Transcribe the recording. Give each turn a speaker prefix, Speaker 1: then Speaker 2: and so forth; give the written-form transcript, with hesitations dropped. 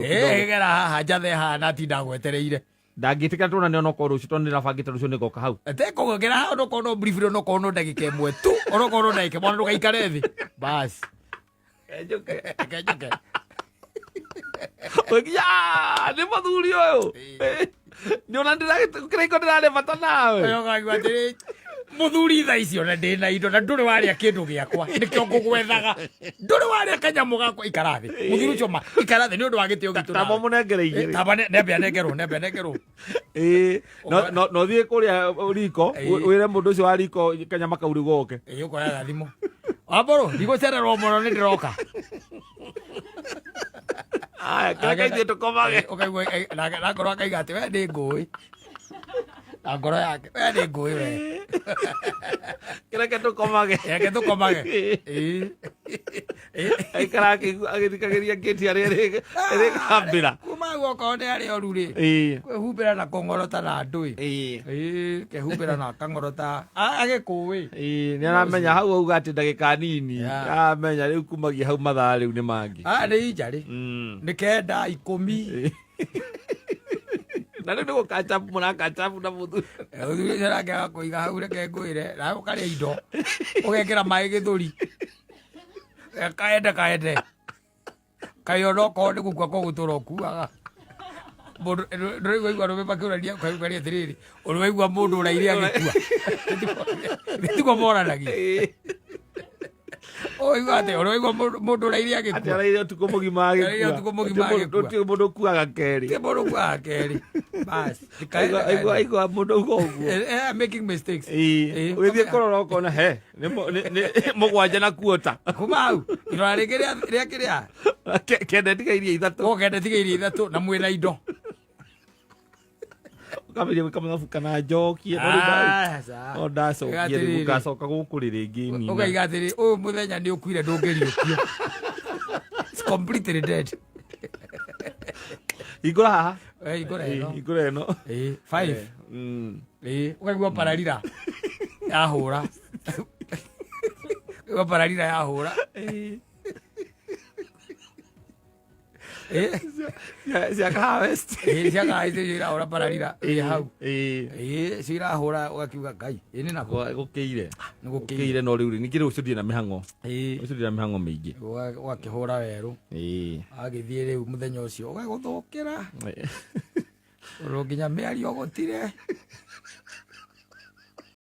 Speaker 1: Ĩĩ, gera haha njathe haha na tinda gwetereire.
Speaker 2: Ndangĩtĩkĩra tuonane onokorwo rũciũ, tondũ nĩrabangĩte rũciũ nĩngoka hau.
Speaker 1: Tekũgera haha onokorwo no briefly, onokorwo no ndagĩka ĩmwe tu, onokorwo no ndagĩka ĩmwe, ndũgaikare thĩ basi. Reke njũke.
Speaker 2: Ũkinya, nĩ mũthuri ũyũ nĩ ona kĩrĩko ndĩrarĩ bata nawe.
Speaker 1: Ũyũ ũkaigua atĩrĩ, mũthuri, tha icio na ndĩ na indo na ndũrĩ warĩa kĩndũ gĩakwa, nĩkĩo ngũgwethaga, ndũrĩ warĩa kanyamũ gakwa. Ikara thĩ, mũthuri ũcio, ma ikara thĩ nĩ ũndũ wa gĩtĩo gitũ
Speaker 2: tamba
Speaker 1: nawe.
Speaker 2: mũnengere igĩrĩ.
Speaker 1: Tamba nembe anengerwo, nembe anengerwo.
Speaker 2: Ĩĩ, no thiĩ kũrĩa riko wĩre mũndũ ũcio wa riko kanyama kau rĩu goke.
Speaker 1: Ĩĩ, ũkoyaga thimũ, wambũrũ, ndigũcererwo mũno, nĩ ndĩroka.
Speaker 2: Aya, kĩreke ithuĩ tũkomage.
Speaker 1: Ũkaigua na ngoro akaiga atĩ we nĩ ngũĩ, na ngoro yake, we nĩ ngũĩ we.
Speaker 2: Kĩreke tũkomage.
Speaker 1: Reke tũkomage. Ĩĩ. Ĩĩ.
Speaker 2: Aikara agĩthikagĩria ngĩti arĩa ĩrĩkambĩra.
Speaker 1: Kuma hau okorwo nĩ arĩ oru rĩ, kwĩhumbĩra na kũng'orota na ndũĩ. Ĩĩ, kehumbĩra na akang'orota agĩkũĩ.
Speaker 2: Ĩĩ, nĩ aramenya hau auga atĩ ndagĩka nini. Aramenya rĩu kumagia hau mathaa rĩu nĩ mangĩ.
Speaker 1: Nĩ injarĩ. Nĩ 9, 10.
Speaker 2: Na rĩu nĩ gũkachabu mũrakachabu na mũthuri.
Speaker 1: Mũthuri ũcio nake agakũiga hau, reke ngwĩre, nawe ũkarĩa indo, ũgekĩra maĩ gĩthũri. Kaende kaende kaĩ onokorwo nĩ gũkua kũgũtũra ũkuaga mũndũ. Ndũrĩ waigua arũme makĩũrania, ũkaigua atĩrĩrĩ, ũrĩ waigua mũndũ ũraire agĩkua? Nĩtiguo moranagia. Ũigua atĩ ũrĩ waigua mũndũ ũraire
Speaker 2: atĩ
Speaker 1: agĩkua?
Speaker 2: Araire ũtukũ mũgima
Speaker 1: Araire
Speaker 2: agĩkua.
Speaker 1: ũtukũ mũgima agĩkua.
Speaker 2: Gũtirĩ mũndũ ũkuaga kerĩ.
Speaker 1: Ti mũndũ ũkuaga kerĩ, bas.
Speaker 2: Aigua aigua mũndũ uga ũguo.
Speaker 1: Making mistakes.
Speaker 2: Ũgĩthiĩ kũrora ũkona he nĩ 7 na kuota.
Speaker 1: Kuma hau irora rĩngĩ rĩa kĩrĩa.
Speaker 2: 9 ndigairie 3.
Speaker 1: 9 tigairie 3 na mwĩna indo.
Speaker 2: Ũkamĩria gwĩka mathabu kana njokie, no rĩu
Speaker 1: Aca.
Speaker 2: no ndacokia rĩu.
Speaker 1: Atĩrĩrĩ.
Speaker 2: Ngacoka gũkũ rĩ rĩngĩ nina.
Speaker 1: Ũkaiga atĩrĩ, ũyũ mũthenya nĩ ũkuire, ndũngĩriũkio. It's completely dead.
Speaker 2: Hingũra haha.
Speaker 1: Hingũra ĩno.
Speaker 2: Hingũra ĩno.
Speaker 1: Ĩĩ, five. Ĩĩ, ũkaigua pararira yahũra, ũkaigua pararira yahũra. Ĩĩ.
Speaker 2: Cia Kahawa West.
Speaker 1: Ĩĩ, cia Kahawa icio irahũra pararira ĩ hau.
Speaker 2: Ĩĩ.
Speaker 1: Ĩĩ, cio irahũra, ũgakiuga Ngai ĩ nĩ nako.
Speaker 2: Gũkĩire.
Speaker 1: Nĩ gũkĩire.
Speaker 2: Gũkĩire, no rĩu rĩ, ningĩ rũciũ ndirĩ na mĩhang'o.
Speaker 1: Ĩĩ.
Speaker 2: Rũciũ ndirĩ na mĩhang'o mĩingĩ.
Speaker 1: Ũgakĩhũra werũ. Agĩthiĩ rĩu mũthenya ũcio ũgagũthũkĩra ũndũ nginya mĩario gũtire.